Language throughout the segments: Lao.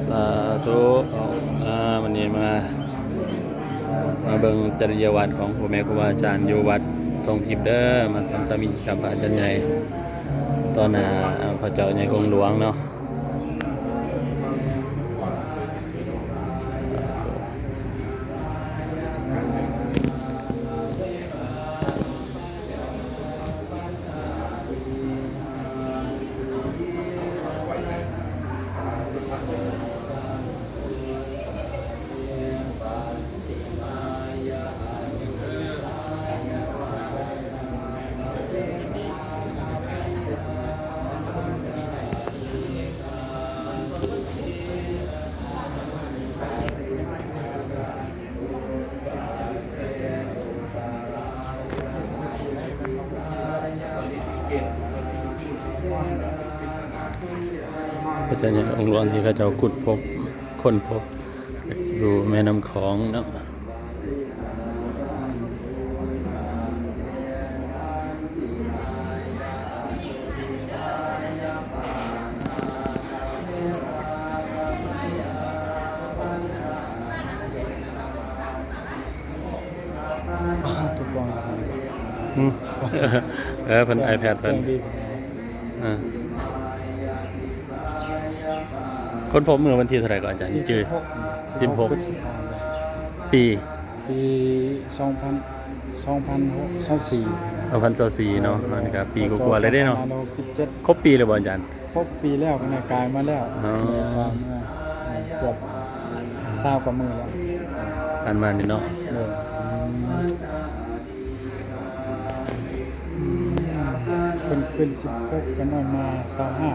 ສາທຸ. ອາ ວັນນີ້ມາ ມາເບິ່ງຈະລິຍະວັດຂອງພໍ່ແມ່ຄູບາອາຈານຢູ່ວັດທົ່ງທິບເດີ. ມາທຳສາມີກັບພະອາຈານໃຫຍ່ ຕໍ່ໜ້າພະເຈົ້າໃຫຍ່ອົງຫຼວງເນາະ. ພະເຈົ້າໃຫຍ່ອົງຫຼວງທີ່ເຂົາເຈົ້າຂຸດພົບ ຄົ້ນພົບ ຢູ່ແມ່ນ້ຳຂອງເນາະ. ອາ ຖືກຕ້ອງ. ອືມ ເອີ ເພິ່ນ iPad ເພິ່ນ ແຈ້ງດີ. ເອີ ຄົ້ນພົບເມື່ອວັນທີເທົ່າໃດກໍອາຈານ? ທີ່ ຈື່ ສິບຫົກ ສິບຫົກ ສິບຫົກ ພຶດສະພາ ປີ ປີສອງພັນ ສອງພັນຊາວສີ່ ສອງພັນຊາວສີ່ເນາະ. ອັນນີ້ກໍປີກວ່າໆແລ້ວເດ້ເນາະ. ຄົບປີແລ້ວບໍ່ອາຈານ? ຄົບປີແລ້ວ ກໍໄດ້ກາຍມາແລ້ວ. ອໍ ເດືອນກວ່າເມື່ອ ເກືອບຊາວກວ່າມື້ແລ້ວ ຜ່ານມານີ້ເນາະ. ໂດຍ ອືມ ເພິ່ນຂຶ້ນສິບຫົກ ກໍນ້ອຍມາຊາວຫ້າ.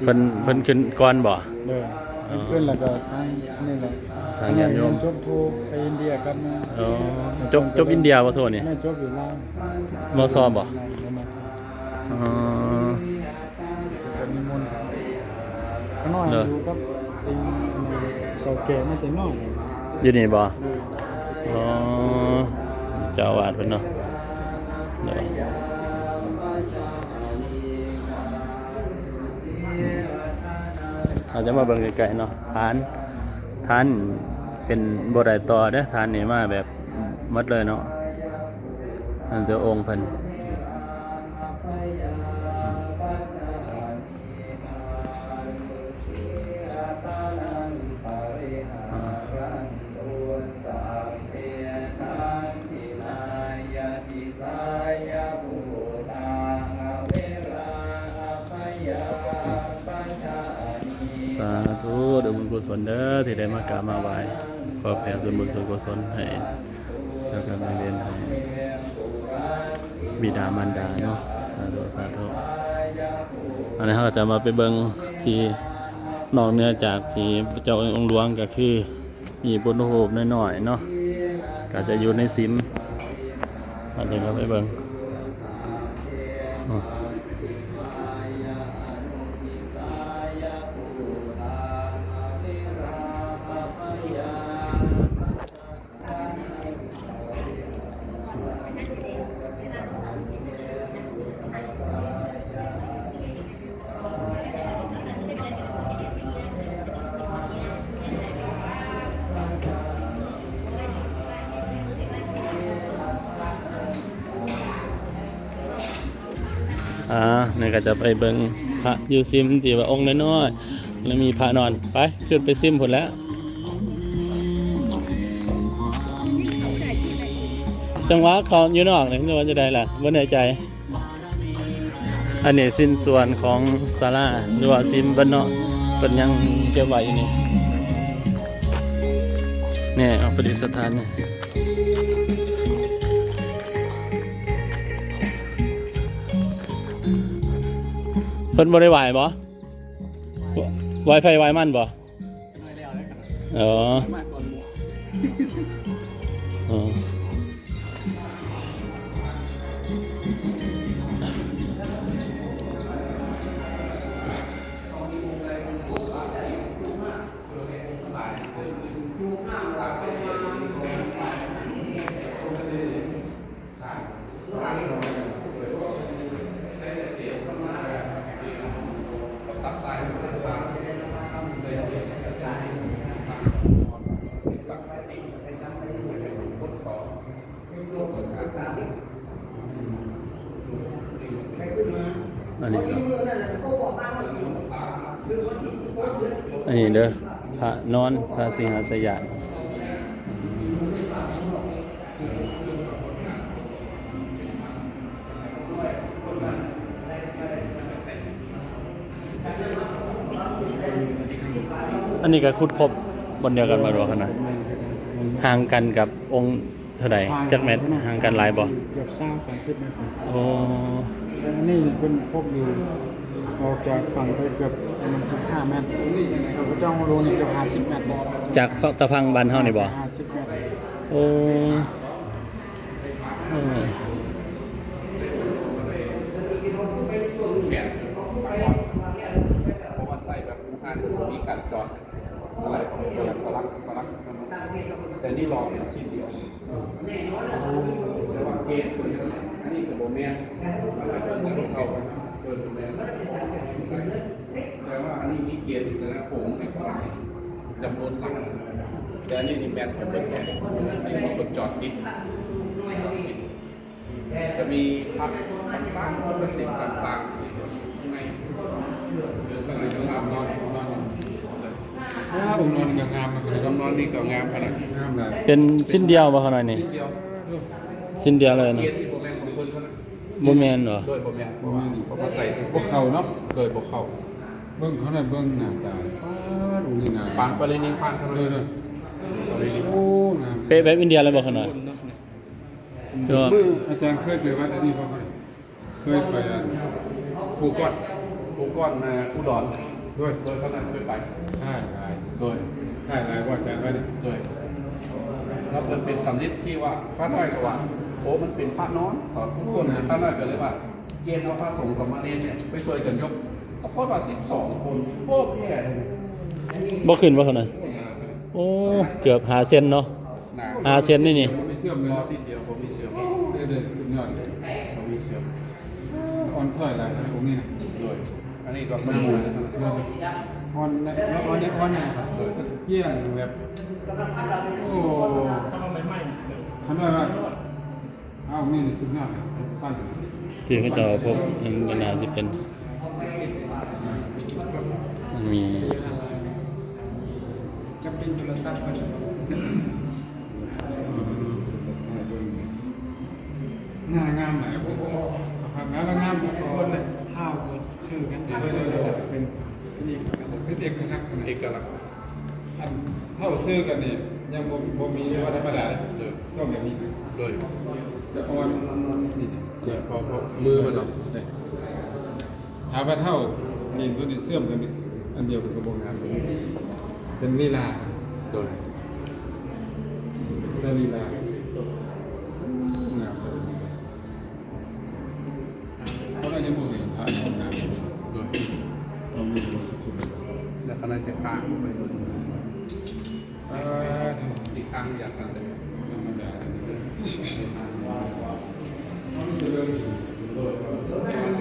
ເພິ່ນ ເພິ່ນຂຶ້ນກ່ອນບໍ່? ໂດຍ ເພິ່ນຂຶ້ນແລ້ວກໍທາງນີ້ແຫຼະ ທາງຍາດໂຍມ ຈົບໂທໄປອິນເດຍກັບມາ. ອໍ ຈົບ ຈົບອິນເດຍບໍ່ໂທນີ້? ແມ່ນ ຈົບຢູ່ລາວ ມສ ບໍ່? ແມ່ນ ແມ່ນ ມສ. ອໍ ກໍນິມົນ ຂ້ານ້ອຍ ເດີ ຢູ່ກັບສິ່ງອັນນີ້ເກົ່າແກ່ມາແຕ່ນ້ອຍ. ຢູ່ນີ້ບໍ່? ໂດຍ ອໍ ເຈົ້າອາວາດເພິ່ນເນາະ. ໂດຍ ເຮົາຈະມາເບິ່ງໃກ້ໆເນາະ. ຖານ ຖານເປັນບໍ່ໄດ້ຕໍ່ເດ້ ຖານນີ້ມາແບບໝົດເລີຍເນາະ. ອັນເຈົ້າອົງເພິ່ນ ສາທຸ ດ້ວຍບຸນກຸສົນເດີ ທີ່ໄດ້ມາກາບມາໄຫວ້ ຂໍແຜ່ສ່ວນບຸນສ່ວນກຸສົນໃຫ້ເຈົ້າກຳນາຍເວນ ໃຫ້ບິດາມານດາເນາະ. ສາທຸ ສາທຸ. ອັນນີ້ເຮົາກໍຈະມາໄປເບິ່ງທີ່ນອກເໜືອຈາກທີ່ເຈົ້າອົງຫຼວງ ກໍຄື ມີພຸດທະຮູບນ້ອຍໆເນາະ ກໍຈະຢູ່ໃນສິມ ເຮົາຈະເຂົ້າໄປເບິ່ງ. ອ່າ ນີ້ກໍຈະໄປເບິ່ງພະຢູ່ສິມທີ່ວ່າອົງນ້ອຍໆ ແລ້ວມີພະນອນ. ໄປ ຂຶ້ນໄປສິມພຸ້ນແຫຼະ. ຈັງຫວະເຂົາຢູ່ນອກນີ້ ຫຼືວ່າຈັ່ງໃດລະ ບໍ່ແນ່ໃຈ. ອັນນີ້ຊິ້ນສ່ວນຂອງສາລາ ຫຼືວ່າຊິ້ນເພິ່ນເນາະ ເພິ່ນຍັງເກັບໄວ້ຢູ່ນີ້. ນີ້ ເອົາປະດິດສະຖານນີ້ ເພິ່ນບໍ່ໄດ້ໄຫວ້ບໍ່? ໄຫວ້ໃຜໄຫວ້ມັນບໍ່? ອໍ ອໍ. ສາ ອັນນີ້ເດີ ພະນອນ ພະສິງຫາສະຍາດ. ອັນນີ້ກໍຂຸດພົບບ່ອນດຽວກັນແມ່ນບໍ່? ຫັ້ນນະ ຫ່າງກັນກັບອົງ ເທົ່າໃດ? ຫ່າງ ຈັກແມັດ? ຫ່າງກັນຫຼາຍບໍ່? ເກືອບຊາວ ສາມສິບແມັດ. ໂອ້ ອັນນີ້ເພິ່ນພົບຢູ່ ອອກຈາກຝັ່ງໄປເກືອບປະມານສິບຫ້າແມັດ, ຂ້າພະເຈົ້າມາລົງນີ້ເກືອບຫ້າສິບແມັດແລ້ວ. ຈາກຕະຝັ່ງບ້ານເຮົານີ້ບໍ່? ຫ້າສິບແມັດ. ໂອ້ ເອີ ເພາະວ່າໃສ່ແບບ ມີການຈອດ ສະຫຼັກ ສະຫຼັກ ແຕ່ນີ້ລໍເປັນຊິ້ນດຽວ. ແຕ່ວ່າເກນຕົວນີ້ ອັນນີ້ກໍບໍ່ແມ່ນ ເພິ່ນເອົາເພິ່ນບໍ່ແມ່ນ ແຕ່ວ່າອັນນີ້ມີເກນ ສະແດງໂຂງໃນຂະໜາດຈຳນວນຫຼັກ ແຕ່ອັນນີ້ນີ້ແມ່ນຂອງເພິ່ນແທ້ ນີ້ເພິ່ນຈອດຕິດ. ຈະມີພັກຕ່າງໆ ປະສິດຕ່າງໆ ຢູ່ຂ້າງໃນ ເດີນໄປໄດ້ງາມ ນອນ ນອນ ໂອ້ ຫ້ອງນອນນີ້ກໍງາມນະ ຫ້ອງນອນນີ້ກໍງາມຂະໜາດ ງາມຫຼາຍ. ເປັນຊິ້ນດຽວບໍ່ຂະນ້ອຍນີ້? ຊິ້ນດຽວ ຊິ້ນດຽວເລີຍນະ. ບໍ່ແມ່ນຂອງເພິ່ນຂະໜາດ ບໍ່ແມ່ນບໍ່? ໂດຍ ບໍ່ແມ່ນ ບໍ່ແມ່ນ ເພາະວ່າເຂົາມາໃສ່ຊື່ໆ ບໍ່ເຂົ້າເນາະ. ໂດຍ ບໍ່ເຂົ້າ. ເບິ່ງຂະໜາດ ເບິ່ງໜ້າຕາ ປາດ ໂອ້ ນີ້ງາມ ປານປະລິນິບພານຂະໜາດ. ໂດຍ ໂດຍ ປະລິນິບພານ ໂອ້ ງາມ ເປະແບບອິນເດຍເລີຍບໍ່ຂະນ້ອຍ? ຄືວ່າ ມື້ ອາຈານເຄີຍໄປວັດອັນນີ້ບໍ່? ເຄີຍໄປ ອັນ ພູກ້ອນ ພູກ້ອນ ເອີ ອຸດອນ. ໂດຍ ໂດຍ ເທົ່ານັ້ນເຄີຍໄປ ຄ້າຍຫຼາຍ. ໂດຍ ຄ້າຍຫຼາຍບໍ່ອາຈານວ່ານີ້? ໂດຍ ແລ້ວເພິ່ນເປັນສຳລິດທີ່ວ່າ ຂ້ານ້ອຍກໍວ່າ ໂອ້ ມັນເປັນພະນອນ ຕອນທຸກຄົນ. ຂ້ານ້ອຍກໍເລີຍວ່າ ເກນເອົາພະສົງສາມະເນນນີ້ໄປຊ່ວຍກັນຍົກ ປາກົດວ່າສິບສອງຄົນ ໂອ້ ແພ້ເລີຍ. ບໍ່ຂຶ້ນບໍ່ເທົ່ານັ້ນ? ໂອ້ ເກືອບຫ້າເຊັນເນາະ. ຫ້າເຊັນນີ້ນີ້ ບໍ່ມີເຊື່ອມເລີຍ ລໍຊິດຽວ ບໍ່ມີເຊື່ອມ. ໂອ້ ເດີ ສຸດຍອດເລີຍ ບໍ່ມີເຊື່ອມ. ອ່ອນຊ້ອຍຫຼາຍ ອົງນີ້ນະ. ໂດຍ ອັນນີ້ກໍສະບູນະ ອ່ອນ ອ່ອນ ອ່ອນນະ. ໂດຍ ກ້ຽງແບບ ໂອ້ ຄັນວ່າ ເອົາ ນີ້ສຸດຍອດ ປັ້ນ ທີ່ເຂົາເຈົ້າພົບ ມັນໜ້າຊິເປັນ ມີ ຈະເປັນໂທລະສັບເພິ່ນ ໜ້າງາມຫຼາຍ. ໂອ້ໂຫ ພາບງາມ ງາມທຸກຄົນເລີຍ. ທ້າວກໍຊື່ກັນ ໂດຍ ໂດຍ ໂດຍ ເປັນ ເປັນເອກະລັກ ເປັນເອກະລັກ ເອກະລັກ. ອັນເຮົາຊື່ກັນນີ້ຍັງບໍ່ ບໍ່ມີ ບໍ່ທຳມະດາເດ້. ໂດຍ ຕ້ອງແບບນີ້. ໂດຍ ຈະອ່ອນ ນີ້ ເພາະ ເພາະມືມັນເນາະ. ໂດຍ ຖ້າວ່າເຮົານີ້ຕົວນີ້ເຊື່ອມກັນນີ້ ອັນດຽວກັນກໍບໍ່ງາມ. ເປັນລີລາ. ໂດຍ ເປັນລີລາ ງາມ. ເພາະວ່າຍັງບໍ່ເຫັນພະນອນນານ. ໂດຍ ຕ້ອງມີຄົນສຸກໆ ແລ້ວກໍໜ້າຈະພາໄປເບິ່ງ. ເອີ ອີກຄັ້ງຢາກກັນເລີຍ ທຳມະດາ.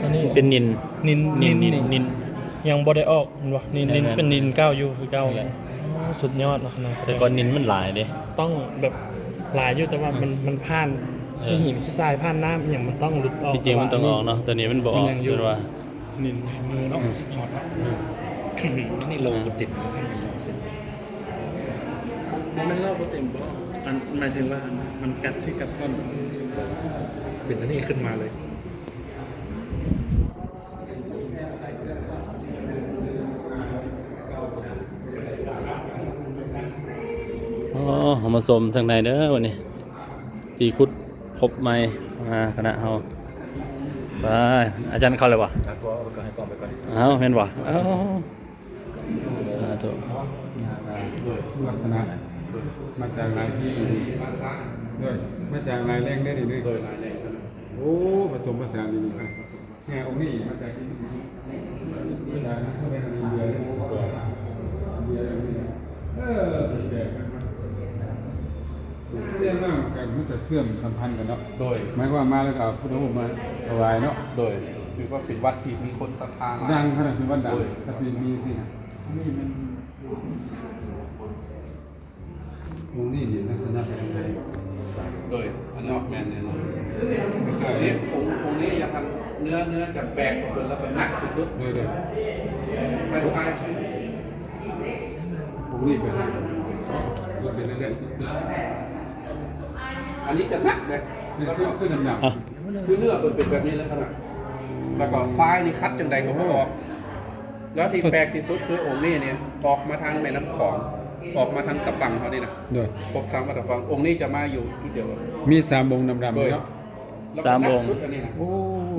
ອັນນີ້ເປັນນິນ ນິນ ນິນ ນິນ ນິນ ຍັງບໍ່ໄດ້ອອກແມ່ນບໍ່? ນິນ ນິນ ແມ່ນ ເປັນນິນເກົ່າຢູ່ຄືເກົ່າ. ອໍ ສຸດຍອດເນາະ. ແຕ່ກ່ອນນິນມັນຫຼາຍເດ້ ຕ້ອງແບບຫຼາຍຢູ່ ແຕ່ວ່າມັນ ມັນຜ່ານ ເອີ ຂີ້ຫີນຂີ້ຊາຍ ຜ່ານນ້ຳອີ່ຫຍັງ ມັນຕ້ອງຫຼຸດອອກ. ທີ່ຈິງມັນຕ້ອງອອກເນາະ ແຕ່ນີ້ມັນບໍ່ອອກ. ເປັນວ່າ ນິນຝີມືເນາະ. ອືມ ສຸດຍອດເນາະ. ອືມ ອັນນີ້ໂລບໍ່ເຕັມເນາະ. ບໍ່ແມ່ນໂລບໍ່ເຕັມບໍ່ ອັນ ໝາຍເຖິງວ່າ ອັນ ມັນກັດທີ່ກັດກ້ອນ ເປັນອັນນີ້ຂຶ້ນມາເລີຍ. ອໍ ເຮົາມາຊົມທາງໃນເດີ ວັນນີ້ ທີ່ຂຸດພົບໃໝ່ ມາຄະນະເຮົາ ໄປ. ອາຈານເຂົ້າແລ້ວບໍ່? ຈັກ ກໍເອົາໄປກ່ອນ ໃຫ້ກ້ອງໄປກ່ອນ. ເອົ້າ ແມ່ນບໍ່? ເອົ້າ ສາທຸ. ລັກສະນະມາຈາກຫຼາຍທີ່ ໂດຍ ມາຈາກຫຼາຍແຫຼ່ງເດ້ນີ້ເດ້. ໂດຍ ຫຼາຍແຫຼ່ງ. ໂອ້ ປະສົມປະສານດີໆ. ແມ່ອົງນີ້ມາຈາກທີ່ ເວລາເຮົາໄດ້ເດືອນ ເດືອນ ເອີ ແປກມາ ແສດງວ່າມັນກໍ ມັນກໍເຊື່ອມສຳພັນກັນເນາະ. ໂດຍ ໝາຍຄວາມມາແລ້ວກໍເອົາພຸດທະຮູບມາຖວາຍເນາະ. ໂດຍ ຖືວ່າເປັນວັດທີ່ມີຄົນສັດທາຫຼາຍ ດັງຂະໜາດເປັນວັດດັງ. ໂດຍ ກໍເປັນມີຊີ້ນະ ອັນນີ້ມັນ ອົງນີ້ນີ້ລັກສະນະເປັນໃດ? ໂດຍ ອັນນອກແມ່ນແນ່ນອນ. ໂດຍ ອົງ ອົງນີ້ຢາກເນື້ອ ເນື້ອຈະແປກກວ່າເພິ່ນ ແລ້ວກໍໜັກທີ່ສຸດ. ໂດຍ ໂດຍ ຄ້າຍໆ ນີ້ຈະໜັກເດ້ ຄື ຄື ຄືດຳໆ ຄືເນື້ອເພິ່ນເປັນແບບນີ້ເລີຍຂະໜາດ ແລ້ວກໍຊາຍນີ້ຂັດຈັ່ງໃດກໍບໍ່ອອກ ແລ້ວທີ່ແປກທີ່ສຸດຄືອົງນີ້ນີ້ອອກມາທາງແມ່ນ້ຳຂອງ ອອກມາທາງຕາຝັ່ງເຮົານີ້ນະ ໂດຍ ພົບທາງມາຕາຝັ່ງ ອົງນີ້ຈະມາຢູ່ຈຸດດຽວກັນ ມີສາມອົງດຳໆ ໂດຍ ເນາະ ສາມອົງ ໂອ້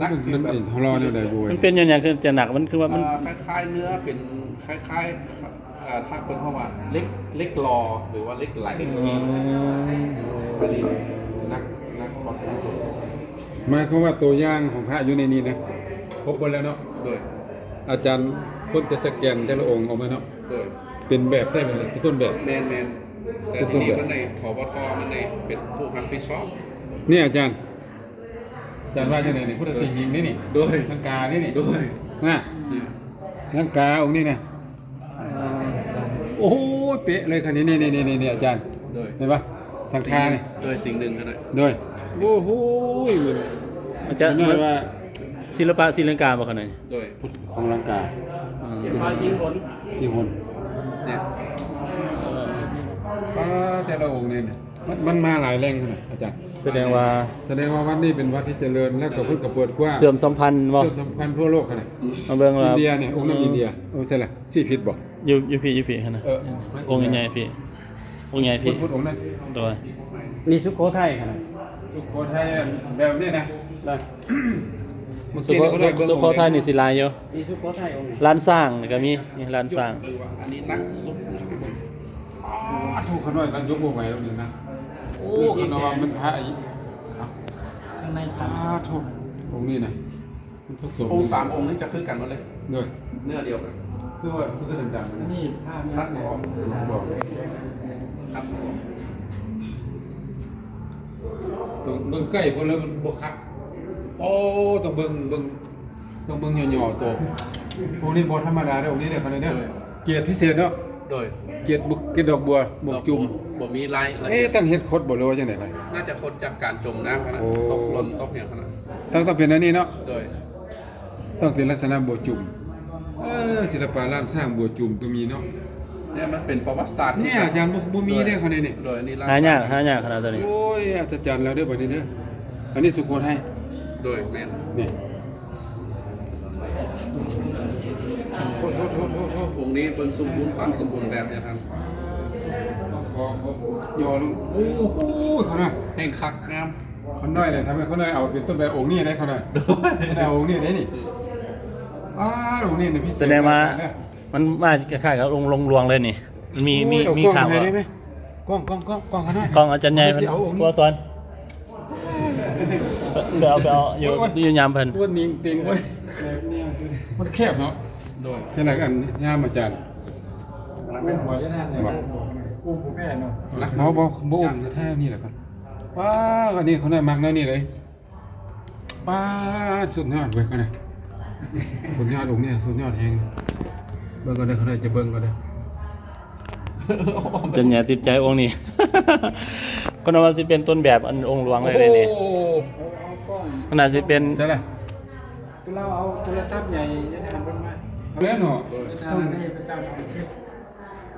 ມັນ ມັນເປັນຮໍໂດຍ ມັນເປັນຫຍັງ ຫຍັງຄືຈະໜັກ ມັນຄືວ່າມັນ ອ່າ ຄ້າຍໆເນື້ອເປັນຄ້າຍໆ ອ່າ ຖ້າເພິ່ນເວົ້າວ່າເຫຼັກ ເຫຼັກຫຼໍ່ ຫຼືວ່າເຫຼັກໄຫຼ ອືມ ອັນນີ້ໜັກ ໜັກພໍສົມຄວນ ໝາຍຄວາມວ່າຕົວຢ່າງຂອງພະຢູ່ໃນນີ້ນະ ຄົບເບິດແລ້ວເນາະ ໂດຍ ອາຈານເພິ່ນຈະສະແກນແຕ່ລະອົງອອກມາເນາະ ໂດຍ ເປັນແບບໄດ້ເປັນຕົ້ນແບບ ແມ່ນໆ ແຕ່ທີ່ນີ້ເພິ່ນໃນ ຜບທ ມັນໃນເປັນຜູ້ຮັບຜິດຊອບ ນີ້ອາຈານ ອາຈານວ່າຈັ່ງໃດນີ້ ພຸດທະເຈົ້າຫິງນີ້ນີ້ ໂດຍ ລັງການີ້ນີ້ ໂດຍ ນະ ນີ້ ລັງກາອົງນີ້ນະ ໂອ້ໂຫ ເປະເລີຍຄັນນີ້ ນີ້ໆໆໆ ອາຈານ ໂດຍ ເຫັນບໍ່ ສັງຄານີ້ ໂດຍ ສິ່ງໜຶ່ງຂະໜາດ ໂດຍ ໂອ້ໂຫ ອາຈານ ເພິ່ນວ່າ ສິລະປະສີລັງກາບໍ່ຂະໜາດ ໂດຍ ຂອງລັງກາ ອືມ ສີຫົນ ສີຫົນ ນີ້ ອ່າ ແຕ່ລະອົງນີ້ນະ ມັນ ມັນມາຫຼາຍແຫຼ່ງຂະໜາດ ອາຈານ ສະແດງວ່າ ສະແດງວ່າວັດນີ້ເປັນວັດທີ່ຈະເລີນ ແລ້ວກໍເພິ່ນກໍເປີດກວ້າງ ເຊື່ອມສຳພັນບໍ່ ເຊື່ອມສຳພັນທົ່ວໂລກຂະໜາດ ມາເບິ່ງວ່າ ອິນເດຍນີ້ ອົງນຳ ອືມ ອິນເດຍ ເອີ ໃຊ່ລະ ຊີ້ຜິດບໍ່ ຢູ່ ຢູ່ພີ້ ຢູ່ພີ້ຫັ້ນນະ ເອີ ອົງໃຫຍ່ພີ້ ອົງໃຫຍ່ພີ້ ພຸ້ນ ພຸ້ນອົງນັ້ນ ໂດຍ ນີ້ສຸໂຂທັຍຂະໜາດ ສຸໂຂທັຍແບບນີ້ນະ ເມື່ອກີ້ນີ້ກໍໄດ້ເບິ່ງ ສຸໂຂທັຍນີ້ຊິຫຼາຍຢູ່ ນີ້ສຸໂຂທັຍອົງນີ້ ລ້ານຊ້າງນີ້ກໍມີ ນີ້ລ້ານຊ້າງ ອັນນີ້ໜັກສຸດ ອ້າ ໂທ້ ຂະນ້ອຍກໍຍົກບໍ່ໄຫວແລ້ວນີ້ນະ ໂອ້ ຂະນ້ອຍວ່າມັນພະອີກ ຂ້າງໃນ ອ້າ ໂທ້ ອົງນີ້ນະ ມັນປະສົມ ອົງສາມອົງນີ້ຈະຄືກັນໝົດເລີຍ ໂດຍ ເນື້ອດຽວກັນ ຄືວ່າຄືດຳໆ ນີ້ພະ ພະບໍ່ອອກ ບໍ່ອອກ ພະບໍ່ອອກ ຕ້ອງເບິ່ງໃກ້ເພິ່ນແລ້ວມັນບໍ່ຄັກ ໂອ້ ຕ້ອງເບິ່ງ ເບິ່ງ ຕ້ອງເບິ່ງຫຍໍ້ໆໂຕ ພວກນີ້ບໍ່ທຳມະດາເດີ ພວກນີ້ເດີ ຄັນນີ້ເດີ ໂດຍ ເກຣດພິເສດເນາະ ໂດຍ ເກຣດບຸກ ເກຣດດອກບົວ ບວກຈຸ່ມ ບໍ່ມີລາຍລະອຽດ ເອີ ຕ້ອງເຮັດຄົດບໍ່ ຫຼືວ່າຈັ່ງໃດຄັນ ໜ້າຈະຄົດຈາກການຈົມນ້ຳຫັ້ນນະ ໂອ້ ຕົກຫຼົ່ນຕົກຫຍັງຫັ້ນນະ ຕ້ອງ ຕ້ອງເປັນອັນນີ້ເນາະ ໂດຍ ຕ້ອງເປັນລັກສະນະບົວຈຸ່ມ ເອີ ສິລະປະລ້ານຊ້າງບົວຈຸ່ມກໍມີເນາະ ນີ້ມັນເປັນປະຫວັດສາດ ນີ້ອາຈານ ບໍ່ ບໍ່ມີເດ້ ໂດຍ ຄັນນີ້ ໂດຍ ອັນນີ້ລ້ານ ຫາຍາກ ຊ້າງ ຫາຍາກຂະໜາດໂຕນີ້ ໂອ້ຍ ອັດສະຈັນແລ້ວເດີ ບັດນີ້ເດີ ອັນນີ້ສຸໂຂທັຍ ໂດຍ ແມ່ນ ນີ້ ໂອ້ ໂອ້ ອົງນີ້ເບິ່ງສົມບູນ ຄວາມສົມບູນແບບເດທ່ານ ຂໍ ຂໍຫຍໍ້ລົງ ໂອ້ໂຫ ຂະໜາດ ແຮ່ງຄັກງາມ ຂະນ້ອຍນີ້ ທຳໃຫ້ຂະນ້ອຍເອົາເປັນຕົ້ນແບບອົງນີ້ໄດ້ ຂະນ້ອຍ ໂດຍ ໄດ້ອົງນີ້ໄດ້ນີ້ ອືມ ອ້າ ອົງນີ້ນີ້ພິເສດ ສະແດງວ່າ ອາຈານເດີ ມັນມາຄ້າຍໆກັບອົງຫຼວງເລີຍນີ້ ມັນມີ ໂອ້ຍ ມີ ມີຂ່າວ ເອົາກ້ອງໃຫ້ໄດ້ໄໝ ກ້ອງ ກ້ອງ ກ້ອງ ກ້ອງ ຂະນ້ອຍ ກ້ອງອາຈານໃຫຍ່ ມັນຊິເອົາອົງນີ້ ຜູ້ສອນ ໄປເອົາ ໄປເອົາຢູ່ ໂອ້ຍ ຢູ່ຍາມເພິ່ນ ໂອ້ຍ ນິງຕິງເວີຍ ມັນແຄບເນາະ ໂດຍ ສະນັ້ນອັນຍາມອາຈານ ແມ່ນຫົວຢູ່ນັ້ນເລີຍ ບໍ່ ອຸ້ມຜູ້ແພ້ເນາະ ບໍ່ ບໍ່ ບໍ່ອຸ້ມ ແທ້ນີ້ແຫຼະ ປ້າ ອັນນີ້ເຂົາໄດ້ມັກແນວນີ້ເລີຍ ປ້າ ສຸດຍອດເວີຍ ເຂົານະ ສຸດຍອດອົງນີ້ ສຸດຍອດແຮງ ເບິ່ງກ່ອນເດີ ເຂົາໄດ້ຈະເບິ່ງກ່ອນເດີ ຈົນຫຍັງຕິດໃຈອົງນີ້ ເພິ່ນວ່າຊິເປັນຕົ້ນແບບອັນອົງຫຼວງເລີຍນີ້ ໂອ້ ມັນໜ້າຊິເປັນ ໃສ່ລະ ລາວເອົາໂທລະສັບໃຫຍ່ຢູ່ໃນຫັ້ນເພິ່ນມາ ແມ່ນເນາະ ເພິ່ນໃຫ້ພະເຈົ້າທອງທິບ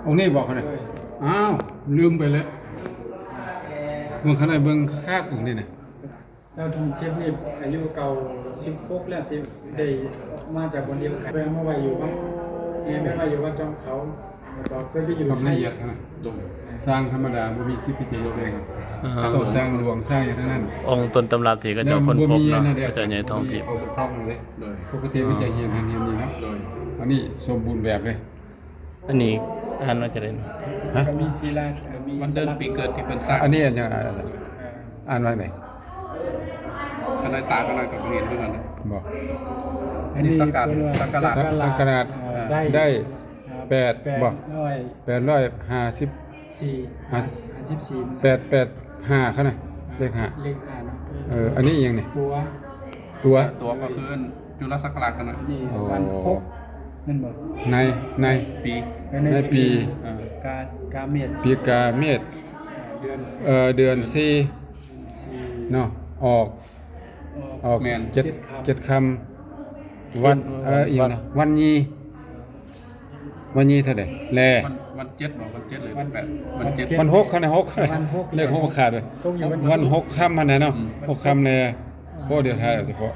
ອົງນີ້ບໍ່ຂະນະ ໂດຍ ອ້າວ ລືມໄປແລ້ວ ເບິ່ງຂະນະ ເບິ່ງຄັກອົງນີ້ນະ ເຈົ້າທອງທິບນີ້ອາຍຸເກົ້າສິບຫົກແລ້ວ ທີ່ໄດ້ມາຈາກບ່ອນດຽວກັນ ເພິ່ນເອົາມາໄວ້ຢູ່ວັດ ແຫ່ໄປໄວ້ຢູ່ວັດຈອມເຂົາ ແລ້ວກໍເຄີຍໄປຢູ່ ຄວາມລະອຽດນະ ໂດຍ ສ້າງທຳມະດາບໍ່ມີສິດທີ່ຈະເຮັດໄດ້ ອ່າ ຕ້ອງສ້າງຫຼວງ ສ້າງຫຍັງທັງນັ້ນ ອົງຕົ້ນຕຳລັບທີ່ເຂົາເຈົ້າຄົ້ນພົບເນາະ ເຂົາເຈົ້າໃຫຍ່ທອງທິບ ໂດຍ ປົກກະຕິມັນຈະຮຽນຫັ້ນຮຽນນີ້ເນາະ ໂດຍ ອັນນີ້ສົມບູນແບບເລີຍ ອັນນີ້ອ່ານວ່າຈັ່ງໃດເນາະ ຮະ ກໍມີສີລາ ເອີ ມີວັນເດືອນປີເກີດທີ່ເພິ່ນສ້າງ ອັນນີ້ອັນຫຍັງ ອ່າ ອ່ານວ່າໃດ ອັນໃດຕາກໍໜ້ອຍກໍບໍ່ເຫັນຄືກັນ ບໍ່ ອັນນີ້ສັກກາດ ສັກກະລາດ ສັກກະລາດ ອ່າ ໄດ້ ໄດ້ ອ່າ ແປດ ແປດ ບໍ່ ຮ້ອຍ ແປດຮ້ອຍຫ້າສິບ ສີ່ ຫ້າ ຫ້າສິບສີ່ ແປດແປດຫ້າ ຂະນະ ເລກຫ້າ ເລກຫ້າເນາະ ເອີ ອັນນີ້ອີ່ຫຍັງນີ້ ຕົວ ຕົວ ຕົວກໍຄືຈຸລະສັກກະລາດກັນນະ ນີ້ ໂອ້ ວັນຫົກ ແມ່ນບໍ່ ໃນ ໃນປີ ໃນປີ ໃນປີ ເອີ ກາ ກາເມດ ປີກາເມດ ເດືອນ ເອີ ເດືອນ ເດືອນສີ່ ເດືອນສີ່ ເນາະ ອອກ ອອກ ອອກ ແມ່ນ ເຈັດ ເຈັດຄ່ຳ ເຈັດຄ່ຳ ວັນ ເອີ ອີ່ຫຍັງນະ ວັນຍີ່ ເອີ ວັນນີ້ເທົ່າໃດແລ? ວັນ ວັນເຈັດບໍ? ວັນເຈັດຫຼືວັນແປດ? ວັນເຈັດ ວັນຫົກ ຄັນຫົກ ວັນຫົກ ເລກຫົກຂາດເລີຍ ຕົກຢູ່ວັນ ວັນຫົກຄ່ຳຫັ້ນນະເນາະ ອືມ ຫົກຄ່ຳແລ. ໂອ້ ດຽວຖ່າຍເອົາສະເພາະ